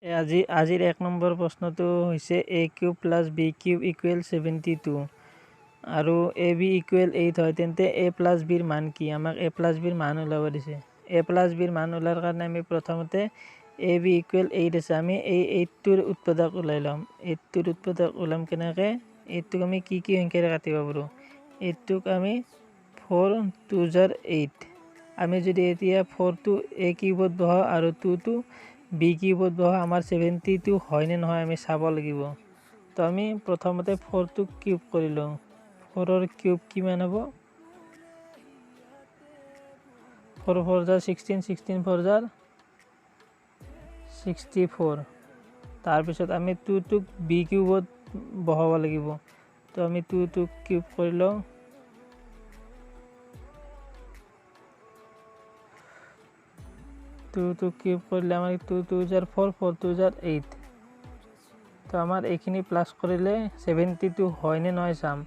আজিৰ এক নম্বৰ প্ৰশ্নটো হৈছে A cube plus B cube equal 72 আৰু এ বি ইকুৱেল 8 হয়, তেন্তে এ প্লাছ বিৰ মান কি? আমাক এ প্লাছ বিৰ মান ওলাব দিছে। এ প্লাছ বিৰ মান ওলোৱাৰ কাৰণে আমি প্ৰথমতে এ বি ইকুৱেল 8 আছে, আমি এই এইটটোৰ উৎপাদক ওলাই ল'ম। এইটটোৰ উৎপাদক ওলাম কেনেকৈ? এইটটোক আমি কি কি সংখ্যাৰে কাটিব পাৰোঁ? এইটটোক আমি 4 2 জাৰ 8। আমি যদি এতিয়া ফ'ৰটো এ কিউবত বহাওঁ আৰু টুটো বি কিউবত বহাওঁ, আমাৰ 72 হয়নে নহয় আমি চাব লাগিব। তো আমি প্ৰথমতে ফ'ৰটোক কিউব কৰি লওঁ। ফ'ৰৰ কিউব কিমান হ'ব? 4 4 জাৰ 16, 16 4 জাৰ 64। তাৰপিছত আমি টুটোক বি কিউবত বহাব লাগিব। তো আমি টুটোক কিউব কৰি লওঁ। টু কিউব কৰিলে আমাৰ 2 2 জাৰ 4, 4 2 জাৰ 8। তো আমাৰ এইখিনি প্লাছ কৰিলে 72 হয়নে নহয় চাম।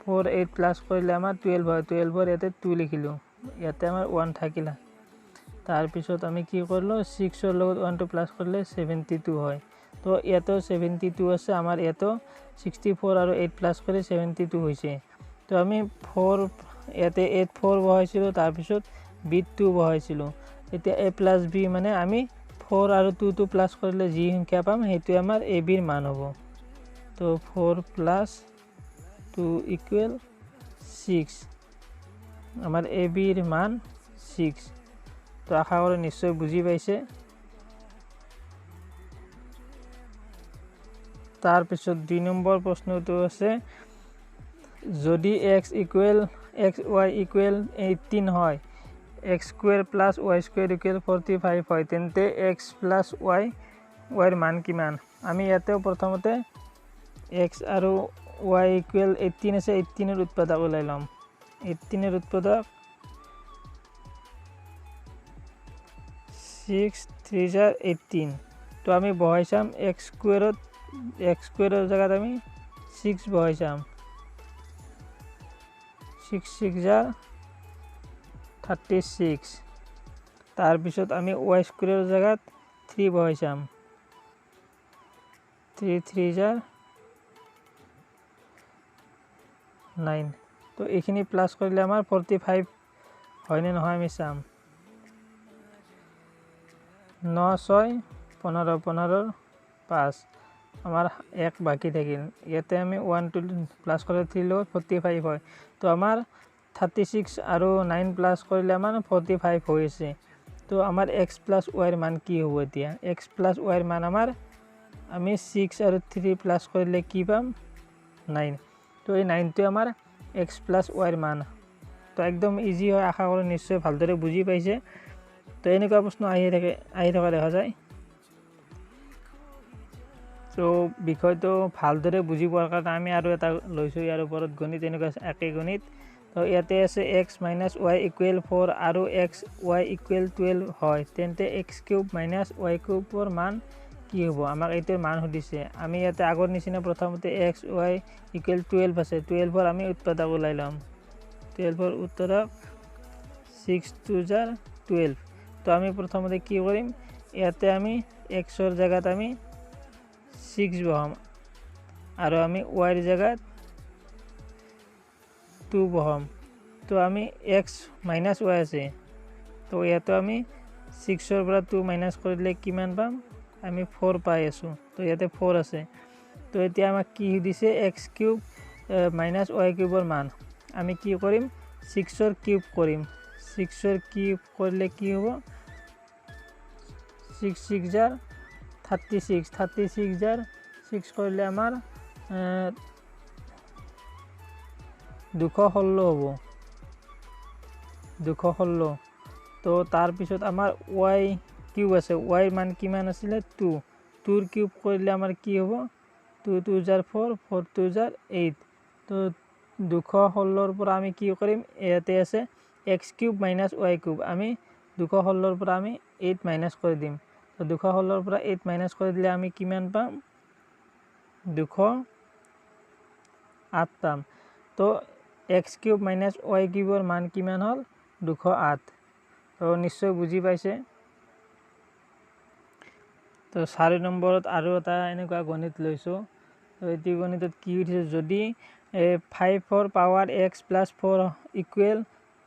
4 8 প্লাছ কৰিলে আমাৰ 12 হয়, টুৱেলভৰ ইয়াতে 2 লিখিলোঁ, ইয়াতে আমাৰ 1 থাকিলে। তাৰপিছত আমি কি কৰিলোঁ, ছিক্সৰ লগত ওৱানটো প্লাছ কৰিলে 72 হয়। তো ইয়াতেও 72 আছে, আমাৰ ইয়াতেও 64 আৰু 8 প্লাছ কৰি 72 হৈছে। তো আমি 4 ইয়াতে 8 4 বহাইছিলোঁ, তাৰপিছত বিত 2 বহাইছিলোঁ। এতিয়া এ প্লাছ বি মানে আমি 4 আৰু টুটো প্লাছ কৰিলে যি সংখ্যা পাম সেইটোৱে আমাৰ এ বিৰ মান হ'ব। তো 4 প্লাছ 2 ইকুৱেল 6, আমাৰ এ বিৰ মান 6। তো আশা কৰোঁ নিশ্চয় বুজি পাইছে। তাৰপিছত 2 নম্বৰ প্ৰশ্নটো আছে, যদি x equal x Y equal 18 হয়, x square plus Y square equal 45 হয়, তেন্তে এক্স প্লাছ ৱাই ৱাইৰ মান কিমান? আমি ইয়াতেও প্ৰথমতে এক্স আৰু ৱাই ইকুৱেল 18 আছে, এইটিনৰ উৎপাদক ওলাই ল'ম। এইটিনৰ উৎপাদক 6 3 জাৰ 18। তো আমি বহাই চাম এক্স স্কুৱেৰত, এক্স স্কুৱেৰৰ জেগাত আমি 6 বহাই চাম। 6 6 জাৰ 36। তাৰপিছত আমি ৱাই স্কুৱেৰৰ জেগাত 3 বহাই চাম। 3 3 জাৰ 9। তো এইখিনি প্লাছ কৰিলে আমাৰ 45 হয়নে নহয় আমি চাম। ন ছয় পোন্ধৰ, পোন্ধৰৰ পাঁচ, আমাৰ এক বাকী থাকিল। ইয়াতে আমি ওৱানটো প্লাছ কৰিলে থ্ৰীৰ লগত 45 হয়। তো আমাৰ 36 আৰু 9 প্লাছ কৰিলে আমাৰ 45 হৈ আছে। তো আমাৰ এক্স প্লাছ ৱাইৰ মান কি হ'ব এতিয়া? এক্স প্লাছ ৱাইৰ মান আমাৰ আমি 6 আৰু 3 প্লাছ কৰিলে কি পাম? 9। তো এই নাইনটোৱে আমাৰ এক্স প্লাছ ৱাইৰ মান। তো একদম ইজি হয়, আশা কৰোঁ নিশ্চয় ভালদৰে বুজি পাইছে। তো এনেকুৱা প্ৰশ্ন আহি থকা দেখা যায়। তো বিষয়টো ভালদৰে বুজি পোৱাৰ কাৰণে আমি আৰু এটা লৈছোঁ ইয়াৰ ওপৰত গণিত, এনেকুৱা একে গণিত। তো ইয়াতে আছে এক্স মাইনাছ ৱাই ইকুৱেল 4 আৰু এক্স ৱাই ইকুৱেল 12 হয়, তেন্তে এক্স কিউব মাইনাছ ৱাই কিউবৰ মান কি হ'ব? আমাক এইটোৰ মান সুধিছে। আমি ইয়াতে আগৰ নিচিনা প্ৰথমতে এক্স ৱাই ইকুৱেল 12 আছে, টুৱেলভৰ আমি উৎপাদক ওলাই ল'ম। টুৱেলভৰ উৎপাদক 6 2 জাৰ 12। তো আমি প্ৰথমতে কি কৰিম, ইয়াতে আমি এক্সৰ জেগাত আমি 6 বহাম আৰু আমি ৱাইৰ জেগাত 2 বহাম। তো আমি এক্স মাইনাছ ৱাই আছে, তো ইয়াতো আমি ছিক্সৰ পৰা 2 মাইনাছ কৰিলে কিমান পাম? আমি 4 পাই আছোঁ। তো ইয়াতে 4 আছে। তো এতিয়া আমাক কি সুধিছে? এক্স কিউব মাইনাছ ৱাই কিউবৰ মান। আমি কি কৰিম, ছিক্সৰ কিউব কৰিম। ছিক্সৰ কিউব কৰিলে কি হ'ব? 6 6 জাৰ 36, 36 জাৰ 6 কৰিলে আমাৰ 216 হ'ব, 216। তো তাৰপিছত আমাৰ ৱাই কিউব আছে, ৱাইৰ মান কিমান আছিলে? 2। টুৰ কিউব কৰিলে আমাৰ কি হ'ব? 2 2 জাৰ 4, 4 2 জাৰ 8। তো 216ৰ পৰা আমি কি কৰিম, ইয়াতে আছে x cube minus Y cube, আমি 216ৰ পৰা আমি 8 মাইনাছ কৰি দিম। তো 216ৰ পৰা 8 মাইনাছ কৰি দিলে আমি কিমান পাম? 208 পাম। তো এক্স কিউব মাইনাছ ৱাই কিউবৰ মান কিমান হ'ল? 208। তো নিশ্চয় বুজি পাইছে। তো 4 নম্বৰত আৰু এটা এনেকুৱা গণিত লৈছোঁ। তো এইটো গণিতত কি উঠিছে, যদি ফাইভৰ power x plus four equal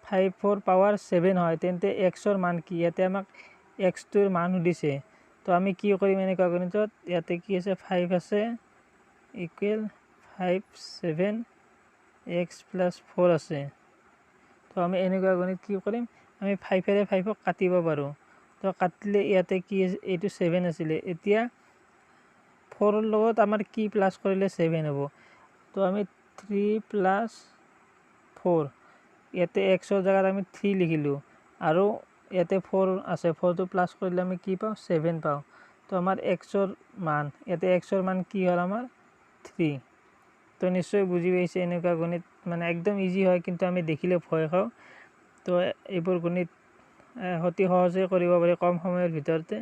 ফাইভৰ পাৱাৰ ছেভেন হয়, তেন্তে এক্সৰ মান কি? ইয়াতে আমাক এক্সটোৰ মান সুধিছে। তো আমি কি কৰিম এনেকুৱা গণিতত? ইয়াতে কি আছে? ফাইভ আছে, equal five seven x plus four আছে। তো আমি এনেকুৱা গণিত কি কৰিম? আমি ফাইভেৰে ফাইভক কাটিব পাৰোঁ। তো কাটিলে ইয়াতে কি আছে? এইটো ছেভেন আছিলে, এতিয়া ফ'ৰৰ লগত আমাৰ কি প্লাছ কৰিলে ছেভেন হ'ব? তো আমি থ্ৰী প্লাছ ফ'ৰ, ইয়াতে এক্সৰ জেগাত আমি থ্ৰী লিখিলোঁ আৰু ইয়াতে ফ'ৰ আছে, ফ'ৰটো প্লাছ কৰিলে আমি কি পাওঁ? ছেভেন পাওঁ। তো আমাৰ এক্সৰ মান, ইয়াতে এক্সৰ মান কি হ'ল আমাৰ? থ্ৰী। তো নিশ্চয় বুজি পাইছে, এনেকুৱা গণিত মানে একদম ইজি হয়, কিন্তু আমি দেখিলে ভয় খাওঁ। তো এইবোৰ গণিত অতি সহজে কৰিব পাৰি কম সময়ৰ ভিতৰতে।